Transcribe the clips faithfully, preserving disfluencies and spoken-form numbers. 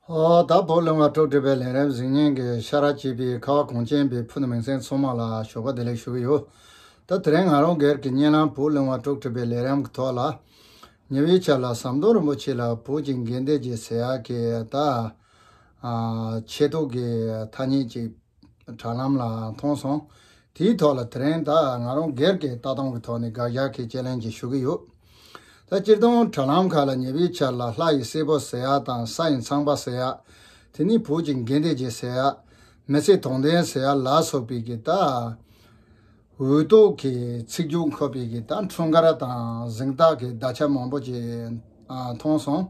ཨོ། ད་བོད་གླིང་བ་དཀྲུག་སྒྲིལ་བའི་ལས་རིམ་གཟིགས་མཁན་གྱི་ཤ་ར་བྱེས་པའི་ཁ་བ་གངས་ཅན་པའི་ཕུ་ནུ་མིང་སྲིང་ཚང་མ་ལ་ཞོགས་པ་བདེ་ལེགས་ཞུ་གི་ཡོད། ད་དེ་རིང་ང་རང་སྒེར་གྱི་བརྙན་ལམ་བོད་གླིང་བ་དཀྲུག་སྒྲིལ་བའི་ལས་རིམ་གྱི་ཐོག་ལ། ཉེ་བའི་ཆར་ལ་ཟམ་གདོང་རིན་པོ་ཆེ་ལ་བོད་ཀྱི་དགེ་འདུན་གྱི་ཟེར་ཡག་གི་ད་ཨ་ཆེ་མཐོ་གི་ཐ་སྙད་ཅིག་དྲ་ལམ་ལ་མཐོང་སོང་། དེའི་ཐོག་ལ་དེ་རིང་ད་ང་རང་སྒེར་གྱི་ལྟ་སྟངས་ཀྱི་ཐོག་ནས་དགག་བཞག་གི་དཔྱད་གླེང་ཅིག་ཞུ་གི་ཡོད། ད་སྤྱིར་བཏང་དྲ་ལམ་ཁག་ལ་ཉེ་བའི་ཆར་ལ་ལྷ་ཡི་སྲས་པོ་ཟེར་ཡག་དང་ས་ཡི་ཚངས་པ་ཟེར་ཡག་དེ་ནས་བོད་ཀྱི་དགེ་འདུན་གྱི་ཟེར་ཡག་མི་ཚེ་དོན་ལྡན་ཟེར་ཡག་ལ་སོགས་པའི་གི་ད་འོས་ཐོག་གི་ཚིག་རྒྱུགས་འཁོར་བའི་གི་ད་འཁྲུངས་སྐར་དང་གཟེངས་རྟགས་ཀྱི་དག་ཆ་མང་པོ་ཅིག་ཨ་མཐོང་སོང་།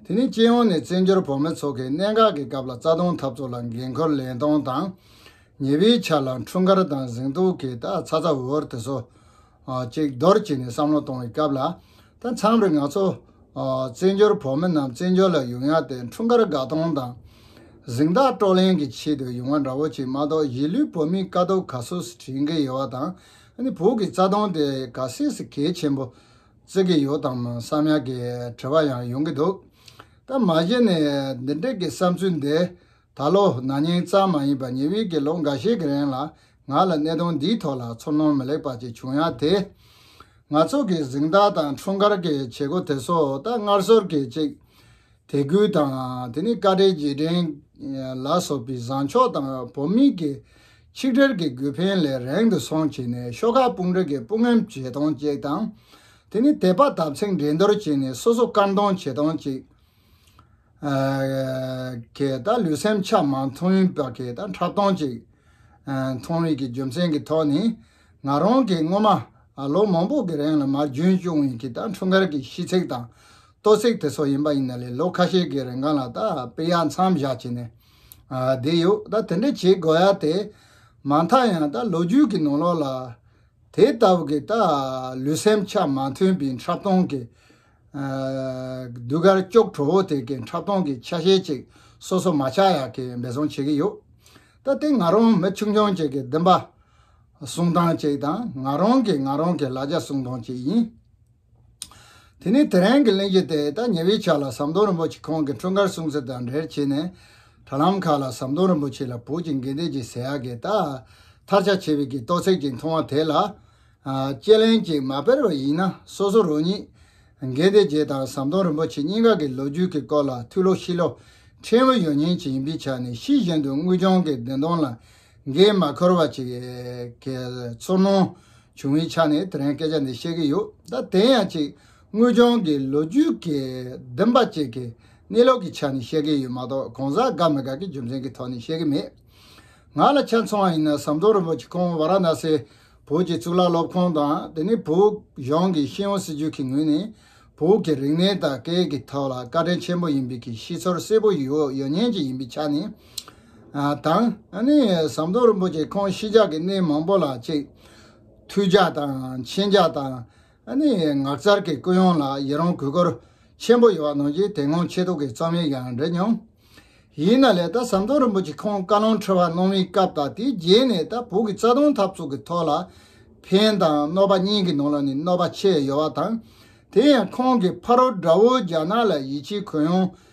དེ་ནས་སྤྱི་ཡོངས་ནས་བཙན་བྱོལ་བོད་མི་ཚོ་གི་གནད་འགག་གི་སྐབས་ལ་རྩ་དོན་འཐབ་རྩོད་ལ་འགན་ཁུར་ལེན་སྟངས་དང་། ཉེ་བའི་ཆར་ལ་འཁྲུངས་སྐར་དང་གཟེངས་རྟགས་ཀྱི་ད་ཚ་ཚ་འུར་འུར་དེ་ཚོ་ཨ་ཅིག་འདོར་བྱས་ནས་བསམ་བློ་གཏོང་བའི་སྐབས་ལ། ད་མཚམས་རེ་ང་ཚོ་ཨ་བཙན་བྱོལ་བོད་མི་རྣམས་བཙན་བྱོལ་ལ་ཡོང་ཡག་དེ་འཁྲུངས་སྐར་དགའ་སྟོན་དང་། གཟེངས་རྟགས་སྤྲོད་ལེན་གྱི་ཆེད་དུ་ཡོང་བ་འདྲ་བོ་ཅིག་མ་གཏོགས་གཞིས་ལུས་བོད་མིའི་དཀའ་སྡུག་ག་ཚོད་དྲན་གྱི་ཡོད་པ་དང་། ཨ་ནི་བོད་ཀྱི་རྩ་དོན་དེ་ག་ཚོད་གལ་ཆེན་པོ་བརྩི་གི་ཡོད་དམ་བསམ་ཡག་གི་དྲི་བ་ཡང་ཡོང་གི་འདུག་ད་མ་གཞི་ནས་འདི་འདྲའི་གི་བསམ་ཚུལ་འདི་ད་ལོ་ན་ནིང་ཙམ་མ་ཡིན་པར་ཉེ་བའི་གི་ལོ་འགའ་ཤས་ཀྱི་རིང་ལ་ང་ལ་གནད་དོན་འདིའི་ཐོག་ལ་ཚོར་སྣང་མི་ལེགས་པ་ཅིག་བྱུང་ཡག་དེ། ང་ཚོ་གི་གཟེངས་རྟགས་དང་འཁྲུངས་སྐར་གྱི་བྱེད་སྒོ་དེ་ཚོ་ད་སྔར་སྲོལ་གྱི་ཅིག་དད་གུས་དང་དེ་ནི་བཀའ་དྲིན་རྗེས་དྲན་ལ་སོགས་པའི་བཟང་ཕྱོགས་དང་བོད་མིའི་གི་ཆིག་སྒྲིལ་གྱི་དགོས་ཕན་ལས་རིང་དུ་སོང་བྱས་ནས་ཤོག་ཁག་དཔུང་སྒྲིག་གི་དཔུང་ངོམ་བྱེད་སྟངས་ཅིག་དང་། དེ་ནི་དད་པ་དམ་ཚིག་འགྲན་བསྡུར་བྱས་ནས་སོ་སོ་དཀར་འདོན་བྱེད་སྟངས་ཅིག་ཨ་གི་ད་ལུས་སེམས་ཆ་མ་མཐུན་པ་གི་ད་འཁྲབ་སྟོན་ཅིག་ཨ་མཐོང་བའི་གི་རྒྱུ་མཚན་གྱི་ཐོག་ནས་ང་རང་གི་སྔོན་མ་ཨ་ལོ་མང་པོ་གི་རིང་ལ་མར་རྒྱུན་བྱུང་བའི་གི་ད་འཁྲུངས་སྐར་གྱི་ཤིས་ཚིག་དང་གཏོར་ཚིག་དེ་ཚོ་ཡིན་པ་ཡིན་ན་ལས་ལོ་ཁ་ཤས་ཀྱི་རིང་གང་ལ་ད་སྤེལ་ཡག་མཚམས་བཞག་བྱས་ནས་ཨ་བསྡད་ཡོད། ད་དེ་འདྲ་བྱེད་དགོས་ཡག་དེ་མ་མཐའ་ཡང་ད་ལོ་རྒྱུས་ཀྱི་ནང་ལོགས་ལ། དེ་ལྟ་བུ་གི་ད་ལུས་སེམས་ཆ་མ་མཐུན་པའི་འཁྲབ་སྟོན་གྱི་ཨ་ཟློས་གར་ལྕོག་བྲོ་བོ་དེ་གི་འཁྲབ་སྟོན་གྱི་ཆ་ཤས་ཅིག་སོ་སོ་མ་ཆགས་ཡག་གི་འབད་བརྩོན་བྱེད་ཀྱི་ཡོད། ད་དེ་ང་རང་མི་ཆུང་ཆུང་ཅིག་གི་འདུན་པ་གསུང་སྟངས་ཅིག་དང་ང་རང་གི་ང་རང་གི་ལ་རྒྱ་གསུང་སྟངས་ཅིག་ཡིན། དེ་ནས་དེ་རིང་གི་གླེང་གཞི་དེ་ད་ཉེ་བའི་ཆར་ལ་ཟམ་གདོང་རིན་པོ་ཆེ་ཁོང་གི་འཁྲུངས་སྐར་སྲུང་བརྩི་དང་འབྲེལ་བྱས་ནས་དྲ་ལམ་ཁག་ལ་ཟམ་གདོང་རིན་པོ་ཆེ་ལ་བོད་ཀྱི་དགེ་འདུན་གྱི་ཟེར་ཡག་གི་ད་ཐར་ཆ་ཆེ་བའི་གི་གཏོར་ཚིག་ཅིག་མཐོང་བ་དེ་ལ་ཨ་དཔྱད་གླེང་ཅིག་མ་སྤེལ་བ་ཡིན་ན་སོ་སོ་རང་ཉིད་དགེ་འདུན་གྱི་དང་ཟམ་གདོང་རིན་པོ་ཆེ་གཉིས་ཀ་གི་ལོ་རྒྱུས་ཀྱི་སྐོར་ལ་ཐུགས་བློ་ཤེས་བློ་ཕྲན་བུ་ཡོད་མཁན་ཅིག་ཡིན་པའི་ཆ་ནས་ཤེས་བཞིན་དུ་དངོས་བྱུང་གི་བདེན་དོན་ལ་འགན་མ་འཁུར་བ་ཅིག་གི་ཚོར་སྣང་བྱུང་བའི་ཆ་ནས་དེ་རིང་སྐད་ཆ་འདི་བཤད་ཀྱི་ཡོད། ད་དེ་ཡང་ཅིག་དངོས་བྱུང་གི་ལོ་རྒྱུས་ཀྱི་བདེན་པ་ཅིག་གི་གནས་ལུགས་ཀྱི་ཆ་ནས་བཤད་ཀྱི་ཡོད་མ་གཏོགས་གང་ཟག་དགའ་མི་དགའ་གི་རྒྱུ་མཚན་གྱི་ཐོག་ནས་བཤད་ཀྱི་མེད། ང་ལ་ཆ་མཚོན་པ་ཡིན་ན་ཟམ་གདོང་རིན་པོ་ཆེ་ཁོང་ཝཱ་ར་ཎ་སི་བོད་ཀྱི་གཙུག་ལག་སློབ་ཁང་དང་དེ་ནས་བོད་གཞུང་གི་ཤེས་ཡོན་སྲིད་བྱུས་ཀྱི་ངོས་ནས་བོད་ཀྱི་རིག་གནས་དང་སྐད་ཡིག་གི་ཐོག་ལ་བཀའ་དྲིན་ཆེན་པོ་ཡིན་པའི་གི་ཤེས་ཚོར་གསལ་པོ་ཡོད་ཡོད་མཁན་ཅིག་ཡིན་པའི་ཆ་ནས། ཨ་དང་ཨ་ནི་ཟམ་གདོང་རིན་པོ་ཆེ་ཁོང་ཤི་རྒྱག་གི་གནས་མང་པོ་ལ་ཅིག་ཐུགས་རྒྱ་དང་མཆན་རྒྱ་དང་ཨ་ནི་ངར་རྩར་གྱི་སྐུ་ཡོན་ལ་ཡི་རང་གུས་བཀུར་ཆེན་པོ་ཡོད་པ་ནང་བཞིན་དེ་སྔོན་ཆེ་ཐོག་གི་རྩོམ་ཡིག་ཡང་འབྲི་མྱོང་། ཡིན་ན་ལས་ད་ཟམ་གདོང་རིན་པོ་ཆེ་ཁོང་བཀའ་ལན་ཕྲི་བ་གནང་བའི་སྐབས་དང་དེའི་རྗེས་ནས་ད་བོད་ཀྱི་རྩ་དོན་འཐབ་རྩོད་ཀྱི་ཐོག་ལ་ཕན་དང་གནོད་པ་གཉིས་ཀྱི་ནང་ལ་ནི་གནོད་པ་ཆེ་ཡོད་པ་དང་། དེ་ཡང་ཁོང་གིས་ཕ་རོལ་དགྲ་བོ་རྒྱ་ནག་ལ་ཡིད་ཆེས་གུ་ཡངས་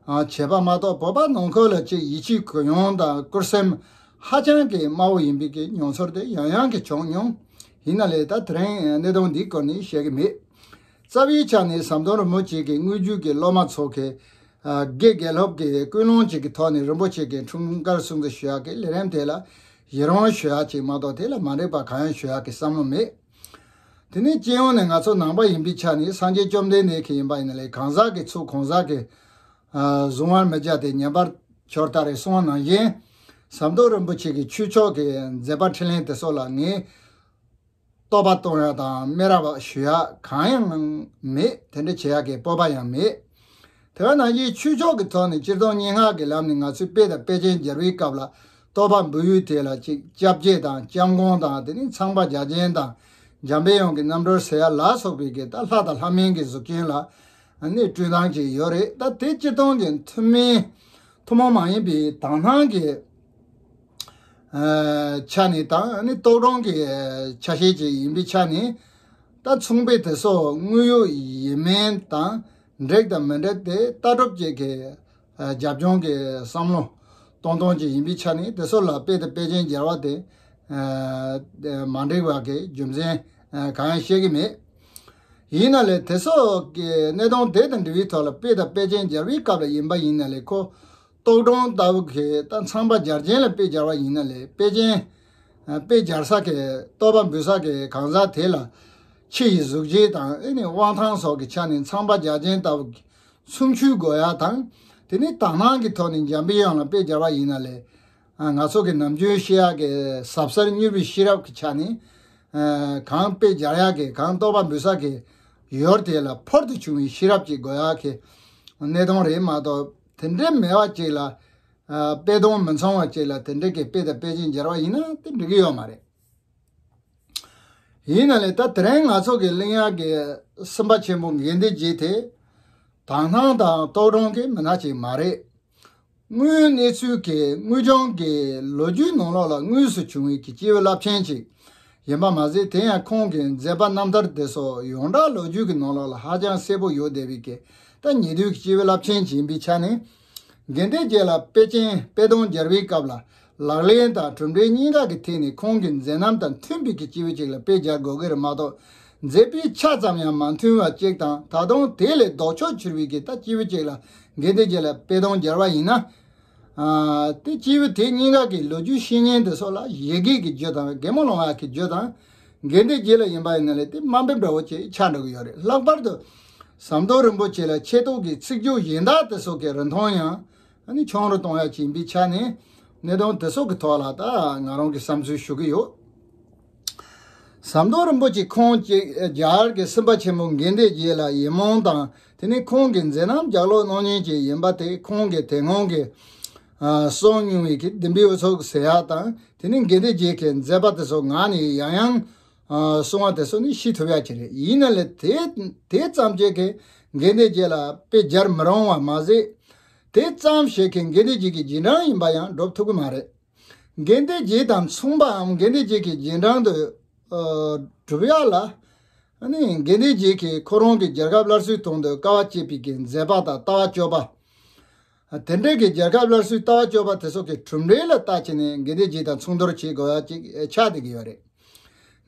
ཨ་བྱས་པ་མ་གཏོགས་བོད་པ་ནང་ཁུལ་ལ་ཅིག་ཡིད་ཆེས་གུ་ཡངས་དང་བཀུར་སེམས་ཧ་ཅང་གི་དམའ་བོ་ཡིན་པའི་གི་མྱོང་ཚོར་དེ་ཡང་ཡང་གི་བྱུང་མྱོང་། ཡིན་ན་ལས་ད་དེ་རིང་གནད་དོན་འདིའི་སྐོར་ནས་བཤད་གི་མེད། རྩ་བའི་ཆ་ནས་ཟམ་གདོང་རིན་པོ་ཆེ་གི་དངོས་བརྒྱུད་ཀྱི་སློབ་མ་ཚོ་གི་ཨ་དགེ་དགེ་སློབ་ཀྱི་ཀུན་སློང་ཅིག་གི་ཐོག་ནས་རིན་པོ་ཆེ་གི་འཁྲུངས་སྐར་སྲུང་བརྩི་ཞུ་ཡག་གི་ལས་རིམ་དེ་ལ་ཡི་རང་ཞུ་ཡག་ཅིག་མ་གཏོགས་དེ་ལ་མ་འགྲིག་པ་གང་ཡང་ཞུ་ཡག་གི་བསམ་བློ་མེད། དེ་ནས་སྤྱི་ཡོངས་ནས་ང་ཚོ་ནང་པ་ཡིན་པའི་ཆ་ནས་སངས་རྒྱས་བཅོམ་ལྡན་འདས་ཀྱི་ཡིན་པ་ཡིན་ན་ལས་གང་ཟག་གི་ཚུལ་གང་ཟག་གི་ཨ་གཟུང་བར་མི་བྱ་སྟེ། ཉན་པར་གྱུར་ཏ་རེ་གསུངས་པ་ནང་བཞིན་ཟམ་གདོང་རིན་པོ་ཆེ་གི་ཆོས་ཕྱོགས་ཀྱི་མཛད་པ་འཕྲིན་ལས་དེ་སོགས་ལ་ངས་རྟོག་པ་གཏོང་ཡག་དང་སྨད་ར་བ་ཞུ་ཡག་གང་ཡང་མེད། དེ་འདྲ་བྱེད་ཡག་གི་སྤོབས་པ་ཡང་མེད། དེ་ག་ནང་བཞིན་ཆོས་ཕྱོགས་ཀྱི་ཐོག་ནས་སྤྱིར་བཏང་སྙན་ངག་གི་ལམ་ནས་ང་ཚོས་དཔེ་དང་དཔེ་ཅན་སྦྱར་བའི་སྐབས་ལ་རྟོག་པ་འབུལ་ཡུལ་དེ་ལ་ཅིག་སྐྱབས་རྗེ་དང་སྐྱབས་མགོན་དང་དེ་ནས་ཚངས་པ་རྒྱ་ཅན་དང་འཇམ་པའི་དབྱངས་ཀྱི་རྣམ་སྤྲུལ་ཟེར་ཡག་ལ་སོགས་པའི་གི་ད་ལྷ་དང་ལྷ་མིན་གྱི་གཟུགས་ཅན་ལ་ནི་སྤྲུལ་སྟངས་ཅིག་ཡོད་རེད། ད་དེ་སྤྱིར་བཏང་གི་ཐུན་མིན་ཐུན་མོང་མ་ཡིན་པའི་དག་སྣང་གི་ཨ་ཆ་ནས་དང་ནི་རྟོག་སྒྲུང་གི་ཆ་ཤས་ཅིག་ཡིན་པའི་ཆ་ནས། ད་མཚུངས་པའི་དེ་སོགས་དངོས་ཡོད་ཡིན་མིན་དང་འགྲིག་དང་མི་འགྲིག་དེ་ལྟ་གྲུབ་ཅིག་གི་ རྒྱབ་ལྗོངས་ཀྱི་བསམ་བློ་གཏོང་སྟངས་ཅིག་ཡིན་པའི་ཆ་ནས། དེ་ཚོ་ལ་དཔེ་དང་དཔེ་ཅན་སྦྱར་བ་དེ་མ་འགྲིག་པ་གི་རྒྱུ་མཚན་གང་ཡང་བཤད་ཀྱི་མེད། ཡིན་ན་ལས་དེ་ཚོ་གི་གནད་དོན་དེ་དང་འབྲེལ་བའི་ཐོག་ལ་དཔེ་དང་དཔེ་ཅན་སྦྱར་བའི་སྐབས་ལ་ཡིན་པ་ཡིན་ན་ལས། ཁོ་རྟོག་སྒྲུང་ལྟ་བུ་གི་ད་ཚངས་པ་རྒྱལ་ཆེན་ལ་དཔེ་སྦྱར་བ་ཡིན་ན་ལས། དཔེ་ཅན་དཔེ་སྦྱར་ས་གི་རྟོག་པ་འབུལ་ས་གི་གང་ཟག་དེ་ལ་ཕྱི་ཡི་གཟུགས་བྱད་དང་ཨེ་ནི་དབང་ཐང་སོགས་ཀྱི་ཆ་ནས་ཚངས་པ་རྒྱལ་ཆེན་ལྟ་བུ་གི་མཚུངས་ཆོས་དགོས་ཡ་དང་། དེ་ནི་དག་སྣང་གི་ཐོག་ནས་འཇམ་པའི་དབྱངས་ལ་དཔེ་སྦྱར་བ་ཡིན་ན་ལས། ང་ཚོ་གི་ནམ་རྒྱུན་བཤད་ཡག་གི་ཟབ་གསལ་མྱུར་བའི་ཤེས་རབ་ཀྱི་ཆ་ནས་གང་དཔེ་སྦྱར་ཡག་གི་གང་རྟོག་པ་འབུལ་ས་གི་ཡུལ་དེ་ལ་ཕུལ་དུ་བྱུང་བའི་ཤེས་རབ་ཅིག་དགོས་ཡག་གི་གནད་དོན་རེད་མ་གཏོགས། དེ་འདྲའི་མེད་པ་ཅིག་ལ་དཔེ་དོན་མི་མཚུངས་པ་ཅིག་ལ་དེ་འདྲའི་གི་དཔེ་དང་དཔེ་ཅན་སྦྱར་བ་ཡིན་ན་དེ་འགྲིག་གི་ཡོད་མ་རེད། ཡིན་ན་ལས་ད་དེ་རིང་ང་ཚོ་གི་གླེང་ཡག་གི་སེམས་དཔའ་ཆེན་པོ་དགེ་འདུན་རྗེ་དེ་དག་སྣང་དང་རྟོག་སྒྲུང་གི་མི་སྣ་ཅིག་མ་རེད། དངོས་གནས་ཚུལ་གྱི་དངོས་བྱུང་གི་ལོ་རྒྱུས་ནང་ལོགས་ལ་དངོས་སུ་བྱུང་བའི་གི་སྐྱེས་བུ་རླབས་ཆེན་ཅིག་ཡིན་པ་མ་ཟད། དེ་ཡང་ཁོང་གི་མཛད་པ་རྣམ་ཐར་དེ་སོགས་ཡོངས་གྲགས་ལོ་རྒྱུས་ཀྱི་ནང་ལོགས་ལ་ཧ་ཅང་གསལ་པོ་ཡོད་བསྡད་པའི་གི་ད་ཉེ་དུས་ཀྱི་སྐྱེས་བུ་རླབས་ཆེན་ཅིག་ཡིན་པའི་ཆ་ནས། དགེ་འདུན་རྗེ་ལ་དཔེ་ཅན་དཔེ་དོན་སྦྱར་བའི་སྐབས་ལ་ལག་ལེན་དང་གྲུབ་འབྲས་གཉིས་ཀ་གི་ཐད་ནས་ཁོང་གི་མཛད་རྣམ་དང་མཐུན་པའི་གི་སྐྱེས་བུ་ཅིག་ལ་དཔེ་སྦྱར་དགོས་ཀྱི་རེད་མ་གཏོགས། མཛད་པའི་ཆ་ཙམ་ཡང་མ་མཐུན་པ་ཅིག་དང་། ད་དུང་དེ་ལས་ལྡོག་ཕྱོགས་གྱུར་པའི་གི་ད་སྐྱེས་བུ་ཅིག་ལ་དགེ་འདུན་རྗེ་ལ་དཔེ་དོན་སྦྱར་བ་ཡིན་ན། ཨ། དེ་སྐྱེས་བུ་དེ་གཉིས་ཀ་གི་ལོ་རྒྱུས་བཤེས་གཉེན་དེ་སོགས་ལ་ཡི་གེ་གི་རྒྱུ་དང་། རྒན་མོ་ལོང་བ་གི་རྒྱུ་དང་། དགེ་འདུན་རྗེ་ལ་ཡིན་པ་ཡིན་ན་ལས་དེ་དམའ་འབེབས་འདྲ་བོ་ཅིག་ཆགས་འགྲོ་གི་ཡོད་རེད། ལྷག་པར་དུ་ཟམ་གདོང་རིན་པོ་ཆེ་ལ་ཆེ་མཐོང་གི་ཚིག་སྦྱོར་གཞན་དག་དེ་སོགས་ཀྱི་རིན་ཐང་ཡང་ཨ་ནི་ཆུང་རུ་གཏོང་ཡ་ཅིག་ཡིན་པའི་ཆ་ནས། གནད་དོན་དེ་སོགས་ཀྱི་ཐོག་ལ་ད་ང་རང་གི་བསམ་ཚུལ་ཞུ་གི་ཡོད། ཟམ་གདོང་རིན་པོ་ཆེ་ཁོང་ཅིག་རྒྱ་གར་གྱི་སེམས་དཔའ་ཆེན་པོ་དགེ་འདུན་རྗེ་ལ་ཡིད་སྨོན་དང་། དེ་ནས་ཁོང་གི་མཛད་རྣམ་ལྗགས་ཀློག་གནང་མཁན་ཅིག་ཡིན་པ་དེ། ཁོང་གི་དེ་སྔོན་གྱི་ཨ་གསུང་མྱོང་བའི་གི་བདེན་པའི་འུ་ཚོགས་ཟེར་ཡ་དང་། དེ་ནས་དགེ་འདུན་རྗེ་གི་མཛད་པ་དེ་ཚོ་ངག་ནས་ཡང་ཡང་ཨ་གསུང་བ་དེ་ཚོ་ནི་ཤེས་ཐུབ་ཡ་ཅིག་རེད། ཡིན་ན་ལས་དེ་དེ་ཙམ་ཅིག་གིས་དགེ་འདུན་རྗེ་ལ་དཔེ་སྦྱར་མི་རུང་བ་མ་ཟད། དེ་ཙམ་ཞིག་གིས་དགེ་འདུན་རྗེ་གི་རྗེས་འབྲང་ཡིན་པ་ཡང་སྒྲུབ་ཐུབ་ཀྱི་མ་རེད། དགེ་འདུན་རྗེ་དང་མཚུངས་པའམ་དགེ་འདུན་རྗེ་གི་རྗེས་འབྲང་དུ་ཨ་སྒྲུབ་ཡ་ལ། ཨ་ནི་དགེ་འདུན་རྗེ་གིས་ཁོ་རང་གི་རྒྱལ་ཁབ་སླར་གསོའི་དོན་དུ་དཀའ་བ་སྤྱད་པའི་གི་མཛད་པ་དང་ལྟ་བ་སྤྱོད་པ། ཨ་དེ་འདྲའི་གི་རྒྱལ་ཁབ་སླར་གསོའི་ལྟ་བ་སྤྱོད་པ་དེ་སོགས་ཀྱི་གྲུབ་འབྲས་ལ་བལྟས་བྱས་ནས་དགེ་འདུན་རྗེ་དང་མཚུངས་བསྡུར་བྱེད་དགོས་ཡ་ཅིག་ཆགས་བསྡད་ཀྱི་ཡོད་རེད།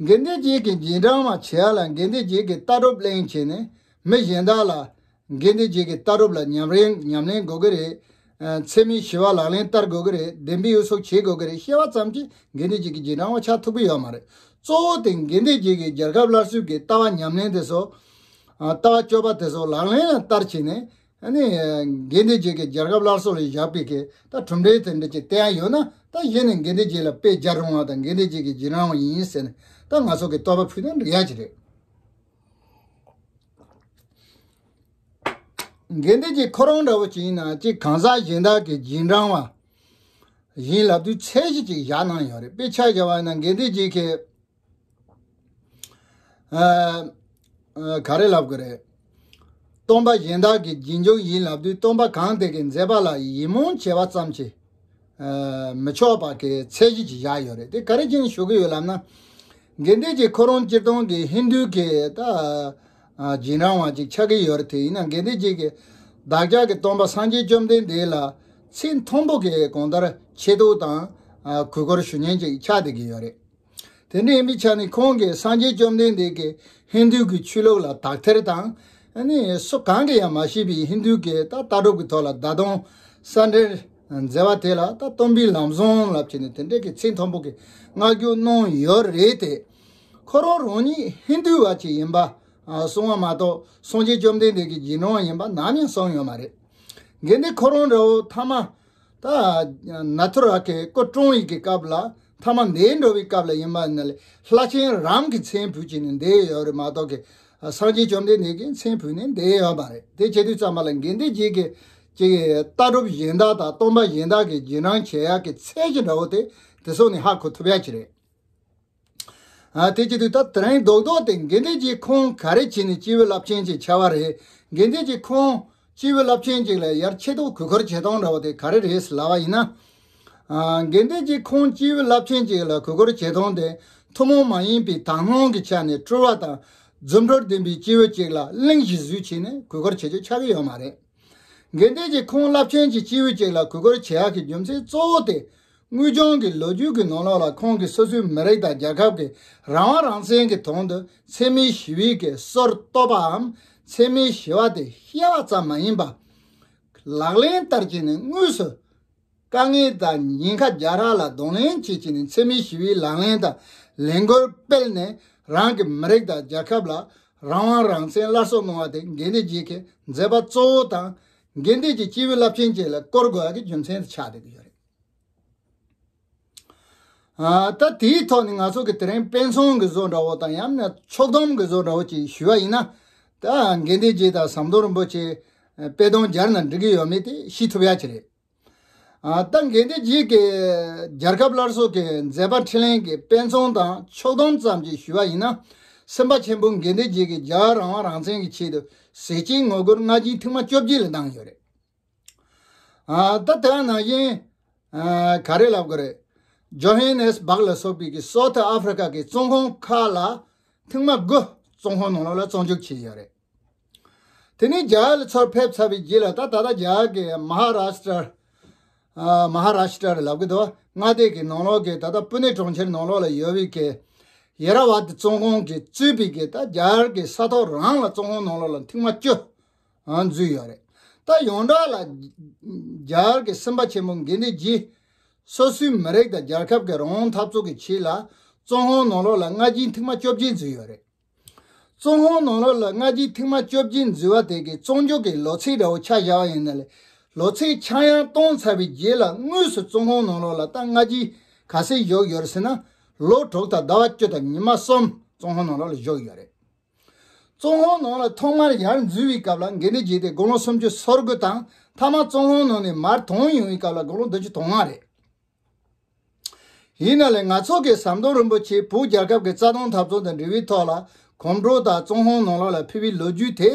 དགེ་འདུན་རྗེ་གི་རྗེས་འབྲང་བ་བྱེད་ཡ་ལ་དགེ་འདུན་རྗེ་གི་ལྟ་གྲུབ་གླེང་བྱས་ནས་མི་གཞན་དག་ལ་དགེ་འདུན་རྗེ་གི་ལྟ་གྲུབ་ལ་ཉམས་ལེན་ཉམས་ལེན་དགོས་ཀྱི་རེད། ཨ་ཚད་མེད་བཞི་པ་ལག་ལེན་བསྟར་དགོས་ཀྱི་རེད། བདེན་པའི་འུ་ཚོགས་བྱེད་དགོས་ཀྱི་རེད་བཤད་པ་ཙམ་གྱིས་དགེ་འདུན་རྗེ་གི་རྗེས་འབྲང་བ་ཆགས་ཐུབ་ཀྱི་ཡོད་མ་རེད། གཙོ་བོ་དེ་དགེ་འདུན་རྗེ་གི་རྒྱལ་ཁབ་སླར་གསོའི་གི་ལྟ་བ་ཉམས་ལེན་དེ་ཚོ། ཨ་ལྟ་བ་སྤྱོད་པ་དེ་ཚོ་ལག་ལེན་ལ་བསྟར་བྱས་ནས། ཨ་ནི་དགེ་འདུན་རྗེ་གི་རྒྱལ་ཁབ་སླར་གསོ་ལ་བཞག་པའི་གི་ད་གྲུབ་འབྲས་དེ་འདྲ་ཅིག་བསྟན་ཡ་ཡོད་ན། ད་གཞི་ནས་དགེ་འདུན་རྗེ་ལ་དཔེ་སྦྱར་རུང་བ་དང་དགེ་འདུན་རྗེ་གི་རྗེས་འབྲང་བ་ཡིན་ཟེར་ནས་ད་ང་ཚོ་གི་བསྟོད་པ་ཕུལ་ན་འགྲིག་ཡ་ཅིག་རེད། དགེ་འདུན་གྱི་ཁོ་རང་འདྲ་བོ་ཅིག་ཡིན་ན་ཅིག་གང་ཟག་གཞན་དག་གི་རྗེས་འབྲང་བ་ཡིན་ལབ་དུས་ཚད་གཞི་ཅིག་བཞག་གནང་ཡོད་རེད། དཔེ་ཆ་བཞག་པ་ཡིན་ན་དགེ་འདུན་གྱི་གི་ཨ་ཨ་ག་རེ་ལབ་དགོས་རེད། སྟོན་པ་གཞན་དག་གི་རྗེས་འཇུག་ཡིན་ལབ་དུས་སྟོན་པ་གང་དེ་གི་མཛད་པ་ལ་ཡིད་སྨོན་བྱས་པ་ཙམ་གྱིས་ཨ་མི་ཆོག་པ་གི་ཚད་གཞི་ཅིག་བཞག་ཡོད་རེད། དེ་ག་རེ་བྱས་ནས་ཞུ་གི་ཡོད་ལབ་ན། དགེ་འདུན་གྱི་ཁོ་རང་སྤྱིར་བཏང་གི་ཧིན་རྡུ་གི་ད་ཨ་རྗེས་འབྲང་བ་ཅིག་ཆགས་ཀྱི་ཡོད་རེད། དེ་ཡིན་ན་དགེ་འདུན་གྱི་གི་བདག་ཅག་གི་སྟོན་པ་སངས་རྒྱས་བཅོམ་ལྡན་འདས་ལ་ཚད་མཐོན་པོ་གི་གང་ལྟར་ཆེ་མཐོང་དང་ཨ་གུས་བཀུར་ཞུ་མཁན་ཅིག་ཆགས་བསྡད་ཀྱི་ཡོད་རེད། དེ་འདྲ་ཡིན་པའི་ཆ་ནས་ཁོང་གིས་སངས་རྒྱས་བཅོམ་ལྡན་འདས་ཀྱིས་ཧིན་རྡུ་གི་ཆོས་ལུགས་ལ་དག་ཐེར་དང་། ཨ་ནི་སུ་གང་གིས་ཡང་མ་ཤེས་པའི་ཧིན་རྡུ་གི་ད་ལྟ་གྲུབ་ཀྱི་ཐོག་ལ་བརྡ་སྟོན་གསལ་འགྲེལ་མཛད་པ་དེ་ལ་ད་སྟོན་པའི་ལམ་བཟང་ལབ་བྱས་ནས་དེ་འདྲ་གི་ཚད་མཐོན་པོ་གི་བསྔགས་བརྗོད་གནང་ཡོད་རེད་དེ། ཁོ་རང་རང་ཉིད་ཧིན་རྡུ་བ་ཅིག་ཡིན་པ་ཨ་གསུང་བ་མ་གཏོགས་སངས་རྒྱས་བཅོམ་ལྡན་འདས་ཀྱི་རྗེས་འབྲང་ཡིན་པ་ནམ་ཡང་གསུངས་ཡོད་མ་རེད། དགེ་འདུན་ཁོ་རང་འདྲ་བོ་ཐ་མ། ད་ནཱ་ཐུ་ར་གི་སྐུ་བཀྲོངས་ཡིག་གི་སྐབས་ལ་ཐ་མ་འདས་འགྲོ་བའི་སྐབས་ལ་ཡིན་པ་ན་ལས་ལྷ་ཆེན་རཱམ་གྱི་མཚན་ཕུད་ཀྱི་ནི་འདས་ཡོད་རེད་མ་གཏོགས་ཀྱི་སངས་རྒྱས་བཅོམ་ལྡན་འདས་ཀྱི་མཚན་ཕུད་ནི་འདས་ཡོད་མ་རེད། དེ་བྱེད་དུས་ཙམ་པ་ལ་དགེ་འདུན་རྗེ་གི་ཅིག་ལྟ་གྲུབ་གཞན་དག་དང་སྟོན་པ་གཞན་དག་གི་རྗེས་འབྲང་བྱེད་ཡག་གི་ཚད་གཞི་འདྲ་བོ་དེ་དེ་སོགས་ནས་ཧ་གོ་ཐུབ་ཡག་ཅིག་རེད། ཨ་དེ་བྱེད་དུས་ད་དེ་རིང་རྡོག་རྡོག་དེ་དགེ་འདུན་གྱིས་ཁོང་ག་རེ་བྱས་ནས་སྐྱེས་བུ་རླབས་ཆེན་ཅིག་ཆགས་པ་རེད། དགེ་འདུན་གྱིས་ཁོང་སྐྱེས་བུ་རླབས་ཆེན་ཅིག་ལ་ཡར་ཆེ་མཐོང་གུས་བཀུར་བྱེད་སྟངས་འདྲ་བོ་དེ་ག་རེ་རེད་ལབ་པ་ཡིན་ན། ཨ་དགེ་འདུན་གྱིས་ཁོང་སྐྱེས་བུ་རླབས་ཆེན་ཅིག་ལ་གུས་བཀུར་བྱེད་སྟངས་དེ་ཐུན་མོང་མ་ཡིན་པའི་དག་སྣང་གི་ཆ་ནས་སྤྲུལ་བ་དང་རྫུ་འཕྲུལ་ལྡན་པའི་སྐྱེས་བུ་ཅིག་ལ་གླེང་གཞི་བཟོས་བྱས་ནས་གུས་བཀུར་བྱེད་རྒྱུ་ཆགས་ཀྱི་ཡོད་མ་རེད། འགན་འདི་གྱིས་ཁོང་རླབས་ཆེན་གྱི་སྐྱེས་བུ་ཅིག་ལ་གུས་བཀུར་བྱེད་ཡག་གི་རྒྱུ་མཚན་གཙོ་བོ་དེ། དངོས་བྱུང་གི་ལོ་རྒྱུས་ཀྱི་ནང་ལོགས་ལ་ཁོང་གིས་སོ་སོའི་མི་རིགས་དང་རྒྱལ་ཁབ་ཀྱི་རང་དབང་རང་བཙན་གྱི་དོན་དུ་འཚེ་མེད་ཞི་བའི་གི་སྲོལ་གཏོད་པའམ། འཚེ་མེད་ཞི་བ་དེ་བཤད་པ་ཙམ་མ་ཡིན་པ། ལག་ལེན་བསྟར་གྱི་ནི་དངོས་སུ། དཀའ་ངལ་དང་ཉེན་ཁ་རྒྱག་རག་ལ་གདོང་ལེན་བྱེད་ཀྱི་ནི་འཚེ་མེད་ཞི་བའི་ལག་ལེན་དང་ལས་འགུལ་སྤེལ་ནས། རང་གི་མི་རིགས་དང་རྒྱལ་ཁབ་ལ་རང་དབང་རང་བཙན་སླར་གསོ་གནང་བ་དེ་འགན་འདི་བརྗེད་ཀྱི་མཛད་པ་གཙོ་བོ་དང་། འགན་འདི་གྱི་སྐྱེས་བུ་རླབས་ཆེན་ཅིག་ལ་བཀུར་དགོས་ཡག་གི་རྒྱུ་མཚན་དུ་ཆགས་བསྡད་ཀྱི་ཡོད་རེད། ཨ། ད་དེའི་ཐོག་ནས་ང་ཚོ་གི་དེ་རིང་དཔེ་མཚོན་གྱི་བཟོ་འདྲ་བོ་དང་། ཡང་ན་ཕྱོགས་བསྡོམས་གྱི་བཟོ་འདྲ་བོ་ཅིག་ཞུ་བ་ཡིན་ན། ད་འགན་འདི་བརྗེད་དང་ཟམ་གདོང་རིན་པོ་ཆེ་དཔེ་དོན་སྦྱར་ན་འགྲིག་གི་ཡོད་མེད་དེ་ཤེས་ཐུབ་ཡག་ཅིག་རེད། ཨ། ད་འགན་འདི་བརྗེད་ཀྱི་རྒྱལ་ཁབ་སླར་གསོ་གི་མཛད་པ་འཕྲིན་ལས་ཀྱི་དཔེ་མཚོན་དང་ཕྱོགས་བསྡོམས་ཙམ་ཅིག་ཞུ་བ་ཡིན་ན། སེམས་དཔའ་ཆེན་པོ་འགན་འདི་བརྗེད་ཀྱིས་རྒྱལ་བ་རང་དབང་རང་བཙན་གྱི་ཆེད་དུ་ཟས་བཅད་ངོ་རྒོལ་སྔ་རྗེས་ཐེངས་མ་བཅོ་བརྒྱད་ལ་བཏང་ཡོད་རེད། ཨ། ད་དེ་ནང་བཞིན། ཨ། ག་རེ་ལབ་དགོས་རེད། ཇོ་ཧན་ནེ་སི་སྦག་ལ་སོགས་པའི་གི་སོ་ཐི་ཨ་ཧྥི་རི་ཀ་གི་བཙོན་ཁང་ཁག་ལ་ཐེངས་མ་དགུ་བཙོན་ཁང་ནང་ལོགས་ལ་བཙོན་འཇུག་བྱས་ཡོད་རེད། དེ་ནས་རྒྱ་གར་ལ་ཚུར་ཕེབས་ཚར་བའི་རྗེས་ལ། ད་ད་ལྟ་རྒྱ་གར་གྱི་མ་ཧ་རཱ་ཤི་ཏྲ། ཨ། མ་ཧ་རཱ་ཤི་ཏྲ་ལབ་ཀྱི་འདུག་མངའ་སྡེ་གི་ནང་ལོགས་ཀྱི་ད་ལྟ་པུ་ནེ་གྲོང་ཁྱེར་ནང་ལོགས་ལ་ཡོད་པའི་གི་ཡེ་ར་ཝ་ཏི་བཙོན་ཁང་གིས་གཙོས་པའི་གི། ད་རྒྱ་གར་གྱི་ས་ཐོག་རང་ལ་བཙོན་ཁང་ནང་ལོགས་ལ་ཐེངས་མ་བཅུ་འཛུལ་ཡོད་རེད། ད་ཡོངས་གྲགས་ལ་རྒྱ་གར་གྱི་སེམས་དཔའ་ཆེན་པོ་འགན་འདི་བརྗེད། སོ་སོའི་མི་རིགས་དང་རྒྱལ་ཁབ་ཀྱི་རང་དབང་འཐབ་རྩོད་ཀྱི་ཆེད་ལ་བཙོན་ཁང་ནང་ལོགས་ལ་སྔ་རྗེས་ཐེངས་མ་བཅོ་བརྒྱད་འཛུལ་ཡོད་རེད། བཙོན་ཁང་ནང་ལོགས་ལ་སྔ་རྗེས་ཐེངས་མ་བཅོ་བརྒྱད་འཛུལ་བ་དེ་གི་བཙོན་འཇུག་གི་ལོ་ཚིགས་འདྲ་བོ་ཆ་བཞག་པ་ཡིན་ན་ལས། ལོ་ཚིགས་ཆག་ཡང་གཏོང་ཚར་བའི་རྗེས་ལ་དངོས་སུ་བཙོན་ཁང་ནང་ལོགས་ལ། ད་སྔ་རྗེས་ག་ཚོད་བཞུགས་ཡོད་རེད་ཟེར་ན། ལོ་དྲུག་དང་ཟླ་བ་བཅུ་དང་ཉི་མ་གསུམ་བཙོན་ཁང་ནང་ལོགས་ལ་བཞུགས་ཡོད་རེད། བཙོན་ཁང་ནང་ལ་ཐོག་མར་ཡར་འཛུལ་བའི་སྐབས་ལ་འགན་འདི་བརྗེད་དེ་དགུང་ལོ་སུམ་ཅུ་སོ་དགུ་དང་། མཐའ་མ་བཙོན་ཁང་ནང་ནས་མར་ཐོན་ཡོང་བའི་སྐབས་ལ་དགུང་ལོ་བདུན་ཅུ་དོན་ལྔ་རེད། ཡིན་ན་ལས་ང་ཚོ་གི་ཟམ་གདོང་རིན་པོ་ཆེ་བོད་རྒྱལ་ཁབ་ཀྱི་རྩ་དོན་འཐབ་རྩོད་དང་འབྲེལ་བའི་ཐོག་ལ་གོམ་བགྲོད་དང་བཙོན་ཁང་ནང་ལོགས་ལ་ཕེབས་པའི་ལོ་རྒྱུས་དེ།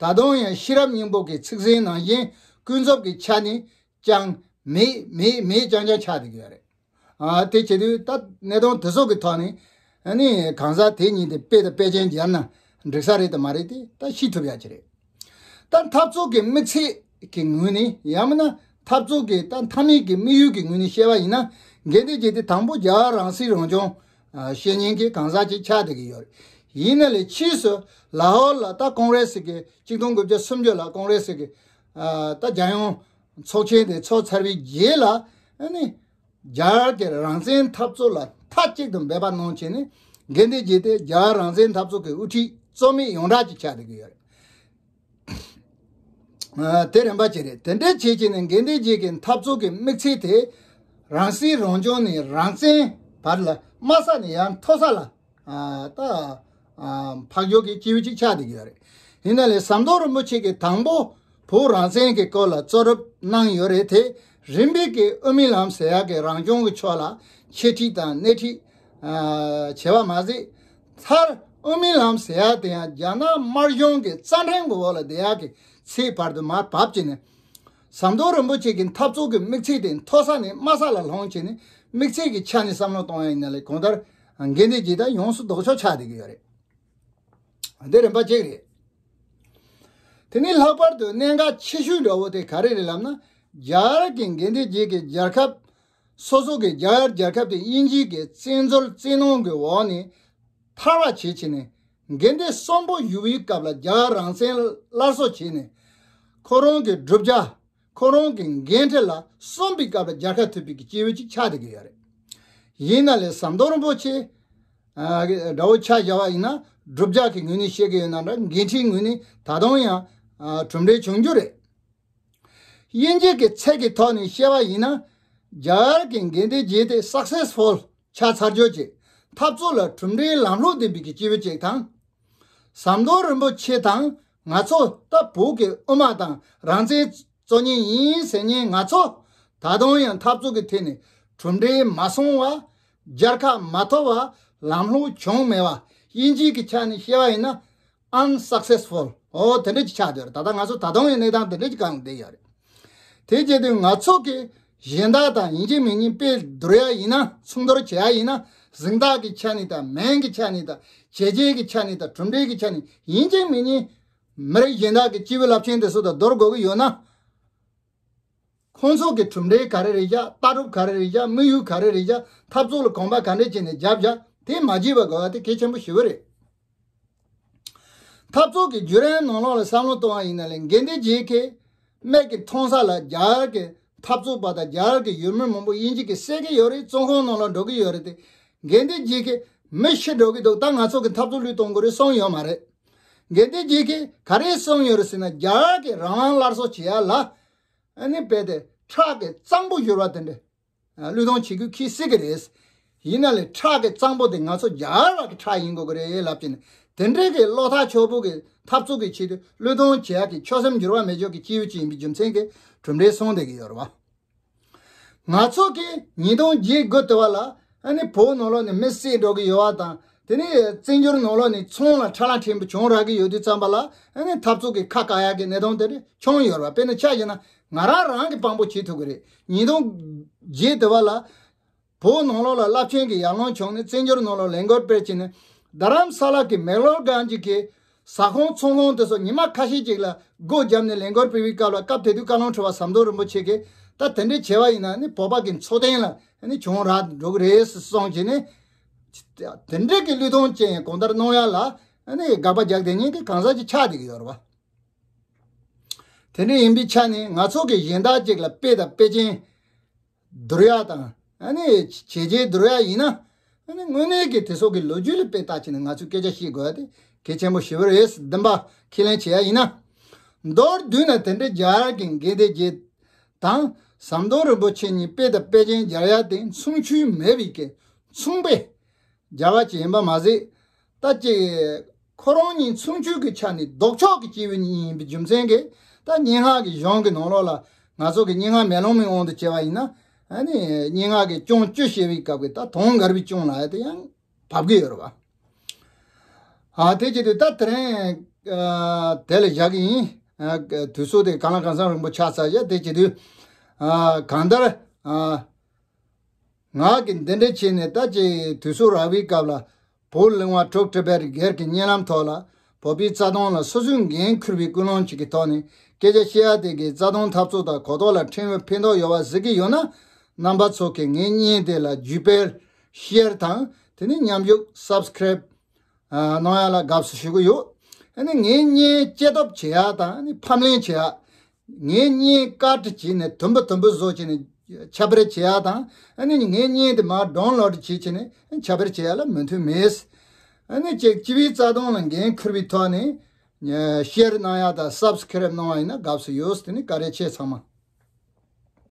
ད་དུང་ཡང་ཤེས་རབ་སྙིང་པོ་གི་ཚིག་ཟིན་ནང་བཞིན་ཀུན་རྫོབ་ཀྱི་ཆ་ནས་ཅང་མེད་མེད་མེད་རྐྱང་རྐྱང་ཆགས་བསྡད་ཀྱི་ཡོད་རེད། ཨ། དེ་བྱེད་དུས་ད་གནད་དོན་དེ་ཚོ་གི་ཐོག་ནས། ཨ་ནི་གང་ཟག་དེ་ཉིད་དེ་དཔེ་དང་དཔེ་ཅན་སྦྱར་ན་འགྲིག་ས་རེད་དམ་མ་རེད་དེ་ད་ཤེས་ཐུབ་ཡག་ཅིག་རེད། ད་འཐབ་རྩོད་ཀྱི་དམིགས་ཚད་ཀྱི་ངོས་ནས། ཡང་མིན་ན་འཐབ་རྩོད་ཀྱི་ད་མཐའ་མའི་གི་དམིགས་ཡུལ་གྱི་ངོས་ནས་བཤད་པ་ཡིན་ན། འགན་འདི་བརྗེད་དེ་དང་པོ་རྒྱལ་བ་རང་སྲིད་རང་སྐྱོང་། ཨ། བཤད་མཁན་གྱི་གང་ཟག་ཅིག་ཆགས་བསྡད་ཀྱི་ཡོད་རེད། ཡིན་ན་ལས་ཕྱིས་སུ་ལ་ཧོར་ལ་ད་ཀོང་རེ་སི་གི་གཅིག་སྟོང་དགུ་བརྒྱ་སུམ་ཅུ་ལ་ཀོང་རེ་སི་གི། ཨ། ད་རྒྱལ་ཡོངས་ཚོགས་ཆེན་དེ་ཚོགས་ཚར་བའི་རྗེས་ལ། ཨ་ནི་རྒྱ་གར་གྱི་རང་བཙན་འཐབ་རྩོད་ལ་མཐའ་གཅིག་ཏུ་འབད་པ་གནང་བྱས་ནས། འགན་འདི་བརྗེད་དེ་རྒྱ་གར་རང་བཙན་འཐབ་རྩོད་ཀྱི་དབུ་ཁྲིད་གཙོ་མེད་ཡོངས་གྲགས་ཅིག་ཆགས་བསྡད་ཀྱི་ཡོད་རེད། ཨ། དེ་རིམ་པ་བྱས་རེད། དེ་འདྲ་བྱས་བྱས་ནས་འགན་འདི་བརྗེད་ཀྱི་འཐབ་རྩོད་ཀྱི་དམིགས་ཚད་དེ། རང་སྲིད་རང་སྐྱོང་ནས་རང་བཙན་བར་ལ་དམའ་ས་ནས་ཡང་མཐོ་ས་ལ། ཨ། ད། ཨ། འཕགས་ཡུལ་གྱི་སྐྱེས་བུ་ཅིག་ཆགས་བསྡད་ཀྱི་ཡོད་རེད། ཡིན་ན་ལས་ཟམ་གདོང་རིན་པོ་ཆེ་གིས་དང་པོ་བོད་རང་བཙན་གྱི་སྐོར་ལ་གཙོ་རུབ་གནང་ཡོད་རེད་དེ། རིམ་པས་ཀྱི་དབུ་མའི་ལམ་ཟེར་ཡག་གི་རང་སྐྱོང་གི་ཕྱོགས་ལ་འཆད་ཁྲིད་དང་སྣེ་ཁྲིད། ཨ། བྱས་པ་མ་ཟད། མཐར་དབུ་མའི་ལམ་ཟེར་ཡག་དེ་ཡང་རྒྱ་ནག་དམར་གཞུང་གི་རྩ་ཁྲིམས་ཀྱི་འོག་ལ་བསྡད་ཡག་གི་ཚད་བར་དུ་མར་བབས་བྱས་ནས། ཟམ་གདོང་རིན་པོ་ཆེ་གི་འཐབ་རྩོད་ཀྱི་དམིགས་ཚད་དེ་མཐོ་ས་ནས་དམའ་ས་ལ་ལྷུང་བྱས་ནས། དམིགས་ཚད་ཀྱི་ཆ་ནས་བསམ་བློ་གཏོང་ཡ་ཡིན་ན་ལས། གང་ལྟར་འགན་འདི་བརྗེད་དེ་ཡོངས་སུ་ལྡོག་ཕྱོགས་ཆགས་བསྡད་ཀྱི་ཡོད་རེད། འདི་རིམ་པ་གཅིག་རེད། དེ་ནས་ལྷག་པར་དུ་གནད་འགག་ཆེ་ཤོས་འདྲ་བོ་དེ་ག་རེ་རེད་ལབ་ན། རྒྱ་གར་གྱི་འགན་འདི་བརྗེད་ཀྱི་རྒྱལ་ཁབ་སོ་སོ་གི་རྒྱ་གར་རྒྱལ་ཁབ་དེ་དབྱིན་ཇི་གི་བཙན་འཛུལ་བཙན་གནོན་གྱི་འོག་ནས་ཐར་བ་བྱེད་ཆེད་ནས། འགན་འདི་གསོན་པོ་ཡོད་པའི་སྐབས་ལ་རྒྱ་གར་རང་བཙན་སླར་གསོ་བྱས་ནས། ཁོ་རང་གི་བསྒྲུབ་བྱ། ཁོ་རང་གི་འགན་འཁྲི་ལ་གསོན་པའི་སྐབས་ལ་རྒྱལ་ཁ་ཐོབ་པའི་གི་སྐྱེས་བུ་ཅིག་ཆགས་བསྡད་ཀྱི་ཡོད་རེད། ཡིན་ན་ལས་ཟམ་གདོང་རིན་པོ་ཆེ། ཨ། འདྲ་བོ་ཆ་བཞག་པ་ཡིན་ན། བསྒྲུབ་བྱ་གི་ངོས་ནས་བཤད་ཀྱི་ཡོད་ན་འདྲ། འགན་འཁྲིའི་ངོས་ནས་ད་དུང་ཡང་། ཨ། གྲུབ་འབྲས་བྱུང་རྒྱུ་རེད། དབྱིན་ཇི་གི་ཚིག་གི་ཐོག་ནས་བཤད་པ་ཡིན་ན། རྒྱ་གར་གྱི་འགན་འདི་བརྗེད་དེ་སག་སེ་སི་ཕུལ་ཆགས་ཚར་རྒྱུ་ཅིག་འཐབ་རྩོད་ལ་གྲུབ་འབྲས་ལམ་ལྷོང་ལྡན་པའི་གི་སྐྱེས་བུ་ཅིག་དང་། ཟམ་གདོང་རིན་པོ་ཆེ་དང་ང་ཚོ་ད་བོད་ཀྱི་དབུ་མ་དང་རང་བཙན་རྩོད་མཁན་ཡིན་ཟེར་མཁན་ང་ཚོ། ད་དུང་ཡང་འཐབ་རྩོད་ཀྱི་ཐད་ནས་གྲུབ་འབྲས་མ་སོང་བ། རྒྱལ་ཁ་མ་ཐོབ་པ། ལམ་ལྷོང་བྱུང་མེད་པ། དབྱིན་ཇི་གི་ཆ་ནས་བཤད་པ་ཡིན་ན། unsuccessful། འོ་དེ་འདྲ་ཅིག་ཆགས་བསྡད་ཡོད་རེད། ད་ལྟ་ང་ཚོ་ད་དུང་ཡང་གནས་སྟངས་དེ་འདྲ་ཅིག་སྒང་བསྡད་ཡོད་རེད། དེ་བྱས་དུས་ང་ཚོ་གི་གཞན་དག་དང་ཡིན་གཅིག་མིན་གཉིས་དཔེ་བསྡུར་ཡ་ཡིན་ན། མཚུངས་བསྡུར་བྱེད་ཡ་ཡིན་ན། གཟེངས་རྟགས་ཀྱི་ཆ་ནས་དང་། མིང་གི་ཆ་ནས་དང་། བྱས་རྗེས་ཀྱི་ཆ་ནས་དང་། གྲུབ་འབྲས་ཀྱི་ཆ་ནས་ཡིན་གཅིག་མིན་གཉིས་མི་རིགས་གཞན་དག་གི་སྐྱེས་བུ་རླབས་ཆེན་དེ་ཚོ་དང་བསྡུར་དགོས་ཀྱི་ཡོད་ན། ཁོང་ཚོ་གི་གྲུབ་འབྲས་ག་རེ་རེད་བཞག་ལྟ་གྲུབ་ག་རེ་རེད་བཞག་དམིགས་ཡུལ་ག་རེ་རེད་བཞག་འཐབ་རྩོད་ལ་གོམ་པ་ག་འདྲས་བྱས་ནས་རྒྱབ་བཞག་དེ་མ་བརྗེད་པ་དགོས་པ་དེ་གལ་ཆེན་པོ་ཞེ་པོ་རེད། འཐབ་རྩོད་ཀྱི་བརྒྱུད་རིམ་ནང་ལོགས་ལ་བསམ་བློ་གཏོང་བ་ཡིན་ན་ལས་འགན་དེ་རྗེས་ཀྱི་སྨད་ཀྱི་མཐོང་ས་ལ་རྒྱ་གར་གྱི་འཐབ་རྩོད་པ་དང་རྒྱ་གར་གྱི་ཡུལ་མི་མང་པོ་དབྱིན་ཇི་གི་བསད་ཀྱི་ཡོད་རེད། བཙོན་ཁང་ནང་ལ་འགྲོ་གི་ཡོད་རེད་དེ། འགན་དེ་རྗེས་ཀྱི་མི་ཤི་འགྲོ་གི་འདུག་ད་ང་ཚོ་གི་འཐབ་རྩོད་བློས་གཏོང་དགོས་རེད་གསུངས་ཡོད་མ་རེད། འགན་དེ་རྗེས་ཀྱི་ག་རེ་གསུངས་ཡོད་རེད་ཟེར་ན་རྒྱ་གར་གྱི་རང་དབང་སླར་གསོ་བྱེད་ཡ་ལ་ཨ་ནི་རྦད་དེ་ཁྲག་གི་གཙང་པོ་བཞུར་བ་དེ་འདྲ། བློས་གཏོང་བྱེད་རྒྱུ་ཁེལ་སྲིད་ཀྱི་རེད། ཡིན་ན་ལས་ཁྲག་གི་གཙང་པོ་དེ་ང་ཚོ་རྒྱ་གར་བ་གི་ཁྲག་ཡིན་དགོས་ཀྱི་རེད་ལབ་ཀྱིན་དེ་འདྲའི་གི་བློ་ཐག་ཆོད་པོ་གི་འཐབ་རྩོད་ཀྱི་ཆེད་དུ་བློས་གཏོང་བྱེད་ཡག་གི་ཆོད་སེམས་འགྱུར་བ་མེད་ཕྱོགས་ཀྱི་སྐྱེས་བུ་ཅིག་ཡིན་པའི་རྒྱུ་མཚན་གྱིས་གྲུབ་འབྲས་སོང་བསྡད་ཀྱི་ཡོད་རེད་བ། ང་ཚོ་གི་ཉིས་སྟོང་བརྒྱད་དགུ་དུ་བ་ལ་ཨ་ནི་བོད་ནང་ལོགས་ནས་མི་བསད་འགྲོ་གི་ཡོད་བ་དང་དེ་ནས་བཙན་བྱོལ་ནང་ལོགས་ནས་ཚོང་ལ་ཁྲ་ལམ་ཕྲན་བུ་བྱུང་རག་གི་ཡོད་དུས་ཙམ་པ་ལ་ཨ་ནི་འཐབ་རྩོད་ཀྱི་ཁ་བཀག་ཡག་གི་གནད་དོན་དེ་འདྲ་བྱུང་ཡོད་རེད་བ། དཔེར་ན་ཆ་བཞག་ན་ང་རང་རང་གི་དཔང་པོ་བྱེད་ཐུབ་ཀྱི་རེད། ཉིས་སྟོང་བརྒྱད་དུ་བ་ལ་བོད་ནང་ལོགས་ལ་རླབས་ཆེན་གྱི་ཡར་ལངས་བྱུང་ནས་བཙན་བྱོལ་ནང་ལོགས་ལས་འགུལ་སྤེལ་བྱས་ནས་རྡ་རམ་ས་ལ་གི་མེག་ལོར་གྷན་ཇི་གི་ཟ་ཁང་ཚོང་ཁང་དེ་ཚོ་ཉི་མ་ཁ་ཤས་ཅིག་ལ་སྒོ་བརྒྱབ་ནས་ལས་འགུལ་སྤེལ་བའི་སྐབས་ལ་སྐབས་དེ་དུས་བཀའ་བློན་ཁྲི་པ་ཟམ་གདོང་རིན་པོ་ཆེ་གིས་ད་དེ་འདྲས་བྱས་པ་ཡིན་ན་ནི་བོད་པ་གི་འཚོ་རྟེན་ལ་ནི་གྱོང་རག་འགྲོ་གི་རེད་ཟེར་གསུངས་བྱས་ནས་དེ་འདྲས་ཀྱི་བློས་གཏོང་ཅན་གང་ལྟར་གནང་ཡ་ལ་ནི་དགག་པ་རྒྱག་བསྡད་མཁན་གྱི་གང་ཟག་ཅིག་ཆགས་བསྡད་ཀྱི་ཡོད་རེད་བ། དེ་འདྲ་ཡིན་པའི་ཆ་ནས་ང་ཚོ་གི་གཞན་དག་ཅིག་ལ་དཔེ་དང་དཔེ་ཅན་བསྡུར་ཡ་དང་ཨ་ནི་བྱས་རྗེས་བསྡུར་ཡ་ཡིན་ན་ཨ་ནི་དངོས་གནས་ཀྱི་དེ་ཚོ་གི་ལོ་རྒྱུས་ལ་དཔེ་ལྟ་བྱས་ནས་ང་ཚོས་སྐད་ཆ་བཤད་དགོས་ཡ་དེ་གལ་ཆེན་པོ་ཞེ་པོ་རེད། བདུན་པ་ཁས་ལེན་བྱེད་ཡ་ཡིན་ན། མདོར་བསྡུས་ན་དེ་འདྲའི་རྒྱ་གར་གྱི་འགན་དེ་བརྗེད་དང་ཟམ་གདོང་རིན་པོ་ཆེ་གཉིས་དཔེ་དང་དཔེ་ཅན་སྦྱར་ཡ་དེ་མཚུངས་ཆོས་མེད་པའི་གི་མཚུངས་པའི་རྒྱལ་བ་ཅིག་ཡིན་པ་མ་ཟད། ད་ཅིག་ཁོ་རང་གཉིས་མཚུངས་ཆོས་ཀྱི་ཆ་ནས་ལྡོག་ཕྱོགས་ཀྱི་སྐྱེས་བུ་གཉིས་ཡིན་པའི་རྒྱུ་མཚན་གྱིས་ད་སྙན་ངག་གི་གཞུང་གི་ནང་ལོགས་ལ་ང་ཚོ་གི་སྙན་ངག་མེ་ལོང་མའི་དབང་དུ་བྱས་པ་ཡིན་ན་ཨ་ནི་སྙན་ངག་གི་ལྗོངས་བཅུ་ཞེས་པའི་སྐབས་ཀྱི་ད་དུང་མགར་བའི་ལྗོངས་ལ་ཡ་དེ་ཡང་བབས་ཀྱི་ཡོད་རེད་བ། ཨ་དེ་བྱེད་དུས་ད་དེ་རིང་ཨ་དེ་ལ་བཞག་གི་ཡིན། ཨ་དུས་ཚོད་དེ་གང་ལ་གང་འཚམ་རིང་པོ་ཆགས་ཚར་ཡ་དེ་བྱེད་དུས་ཨ་གང་ལྟར་ཨ། ང་གིས་འདི་འདྲ་བྱས་ནས་ད་ཅིག་དུས་ཚོད་རག་པའི་སྐབས་ལ་བོད་གླིང་བ་གྲུབ་ཊི་བེ་ཊི་སྒེར་གྱི་བརྙན་ལམ་ཐོག་ལ་བོད་པའི་རྩ་དོན་ལ་སོ་སོའི་འགན་འཁུར་བའི་ཀུན་སློང་ཅིག་གི་ཐོག་ནས་སྐད་ཆ་བཤད་ཡ་དེ་གིས་རྩ་དོན་འཐབ་རྩོད་དང་གོ་རྟོགས་ལ་ཕྲན་བུ་ཕན་ཐོགས་ཡོད་པ་གཟིགས་ཀྱི་ཡོད་ན་རྣམ་པ་ཚོ་གིས་ངའི་བརྙན་དེ་ལ་བརྒྱུད་སྤེལ་ཤེར་དང་དེ་ནས་མཉམ་ཞུགས་སབ་སི་ཀ་རེབ་གནང་ཡ་ལ་དགའ་བསུ་ཞུ་གི་ཡོད། ཨ་ནི་ངའི་བརྙན་སྐྱེ་སྟོབས་བྱེད་ཡ་དང་ཨ་ནི་ཕབ་ལེན་བྱེད་ཡ། ངའི་བརྙན་བཀའ་འདྲི་བྱས་ནས་དུམ་བུ་དུམ་བུ་བཟོ་བྱས་ནས་ཁྱབ་སྤེལ་བྱེད་ཡ་དང་ཨ་ནི་ངའི་བརྙན་དེ་མར་ཌའུན་ལོཌ་བྱས་བྱས་ནས་ཁྱབ་སྤེལ་བྱེད་ཡ་ལ་མོས་མཐུན་མེད། ཨ་ནི་ཅིག་སྤྱི་པའི་རྩ་དོན་ལ་འགན་འཁུར་བའི་ཐོག་ནས་ཤེར་གནང་ཡ་དང་སབ་སི་ཀ་རེབ་གནང་བ་ཡིན་ན་དགའ་བསུ་ཡོད། དེ་ནི་བཀའ་དྲིན་ཆེ་ཚང་མ།